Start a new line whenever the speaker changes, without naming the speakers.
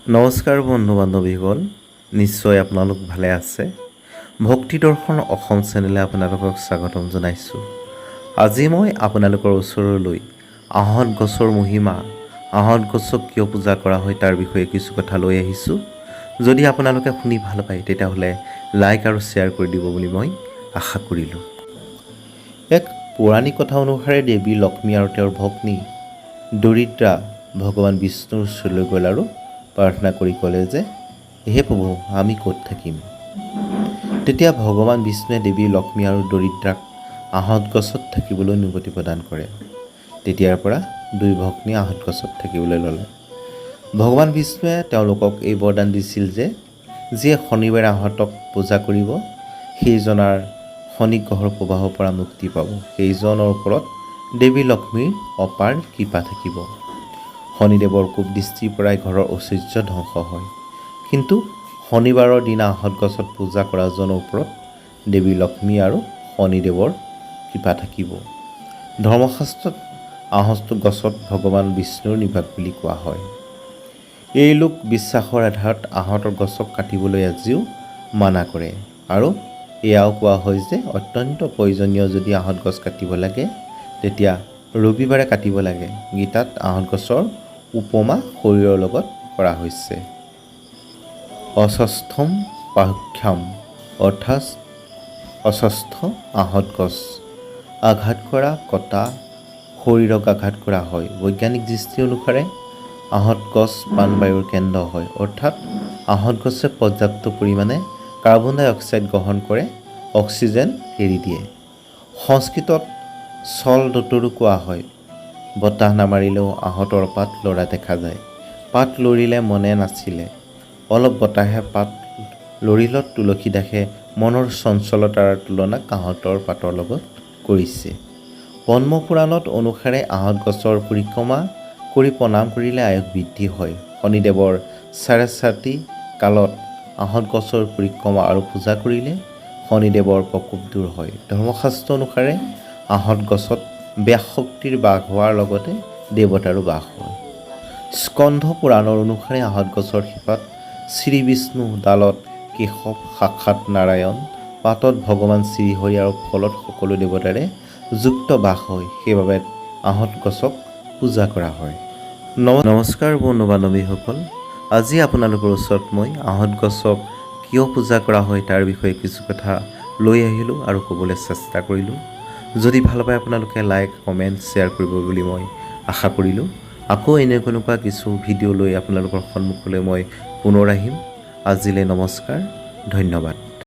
নমস্কাৰ বন্ধু বান্ধৱীসকল, নিশ্চয় আপোনালোক ভালে আছে। ভক্তি দৰ্শন অসম চেনেলে আপোনালোকক স্বাগতম জনাইছোঁ। আজি মই আপোনালোকৰ ওচৰলৈ আহঁত গছৰ মহিমা, আহঁত গছক কিয় পূজা কৰা হয়, তাৰ বিষয়ে কিছু কথা লৈ আহিছোঁ। যদি আপোনালোকে শুনি ভাল পায়, তেতিয়াহ'লে লাইক আৰু শ্বেয়াৰ কৰি দিব বুলি মই আশা কৰিলোঁ। এক পৌৰাণিক কথা অনুসাৰে দেৱী লক্ষ্মী আৰু তেওঁৰ ভগ্নী দৰিদ্ৰা ভগৱান বিষ্ণুৰ ওচৰলৈ গ'ল আৰু প্ৰাৰ্থনা কৰি ক'লে যে, "হে প্ৰভু, আমি ক'ত থাকিম?" তেতিয়া ভগৱান বিষ্ণুৱে দেৱী লক্ষ্মী আৰু দৰিদ্ৰাক আহঁত গছত থাকিবলৈ অনুমতি প্ৰদান কৰে। তেতিয়াৰ পৰা দুই ভগ্নী আহঁত গছত থাকিবলৈ ল'লে। ভগৱান বিষ্ণুৱে তেওঁলোকক এই বৰদান দিছিল যে যিয়ে শনিবাৰে আহঁতক পূজা কৰিব, সেইজনাৰ শনি গ্ৰহৰ প্ৰভাৱৰ পৰা মুক্তি পাব, সেইজনৰ ওপৰত দেৱী লক্ষ্মীৰ অপাৰ কৃপা থাকিব। শনিদেৱৰ কোপ দৃষ্টিৰ পৰাই ঘৰৰ ঐশ্বৰ্য ধ্বংস হয়। কিন্তু শনিবাৰৰ দিনা আহঁত গছত পূজা কৰাজনৰ ওপৰত দেৱী লক্ষ্মী আৰু শনিদেৱৰ কৃপা থাকিব। ধৰ্মশাস্ত্ৰত আহঁত গছত ভগৱান বিষ্ণুৰ নিবাস বুলি কোৱা হয়। এই লোক বিশ্বাসৰ আধাৰত আহঁতৰ গছক কাটিবলৈ আজিও মানা কৰে আৰু এয়াও কোৱা হয় যে অত্যন্ত প্ৰয়োজনীয় যদি আহঁত গছ কাটিব লাগে, তেতিয়া ৰবিবাৰে কাটিব লাগে। গীতাত আহঁত গছৰ উপমা শৰীৰৰ লগত কৰা হৈছে। অশ্বত্থম পাক্ষাম, অৰ্থাৎ অশ্বত্থ আহঁত গছ। আঘাত কৰা, কটা, শৰীৰক আঘাত কৰা হয়। বৈজ্ঞানিক দৃষ্টি অনুসাৰে আহঁত গছ প্ৰাণবায়ুৰ কেন্দ্ৰ হয়, অৰ্থাৎ আহঁত গছে পৰ্যাপ্ত পৰিমাণে কাৰ্বন ডাই অক্সাইড গ্ৰহণ কৰে, অক্সিজেন এৰি দিয়ে। সংস্কৃতত চল দতৰো কোৱা হয়। বতাহ নামাৰিলেও আহঁতৰ পাত লৰা দেখা যায়। পাত লৰিলে মনে নাচিলে, অলপ বতাহে পাত লৰিলত তুলসীদাসে মনৰ চঞ্চলতাৰ তুলনা আহঁতৰ পাতৰ লগত কৰিছে। পদ্মপুৰাণত অনুসাৰে আহঁত গছৰ পৰিক্ৰমা কৰি প্ৰণাম কৰিলে আয়ুস বৃদ্ধি হয়। শনিদেৱৰ চাৰে কালত আহঁত গছৰ পৰিক্ৰমা আৰু পূজা কৰিলে শনিদেৱৰ প্ৰকোপ দূৰ হয়। ধৰ্মশাস্ত্ৰ অনুসাৰে আহঁত গছত বেয়া শক্তিৰ বাস হোৱাৰ লগতে দেৱতাৰো বাস হয়। স্কন্ধ পুৰাণৰ অনুসাৰে আহঁত গছৰ শিপাত শ্ৰী বিষ্ণু, ডালত কেশৱ, শাখাত নাৰায়ণ, পাতত ভগৱান শ্ৰীহৰি আৰু ফলত সকলো দেৱতাৰে যুক্ত বাস হয়। সেইবাবে আহঁত গছক পূজা কৰা হয়। নমস্কাৰ বন্ধু বান্ধৱীসকল, আজি আপোনালোকৰ ওচৰত মই আহঁত গছক কিয় পূজা কৰা হয়, তাৰ বিষয়ে কিছু কথা লৈ আহিলোঁ আৰু ক'বলৈ চেষ্টা কৰিলোঁ। যদি ভাল পায়, আপোনালোকে লাইক, কমেণ্ট, শ্বেয়াৰ কৰিব বুলি মই আশা কৰিলোঁ। আকৌ এনেকুৱা কিছু ভিডিঅ' লৈ আপোনালোকৰ সন্মুখলৈ মই পুনৰ আহিম। আজিলৈ নমস্কাৰ, ধন্যবাদ।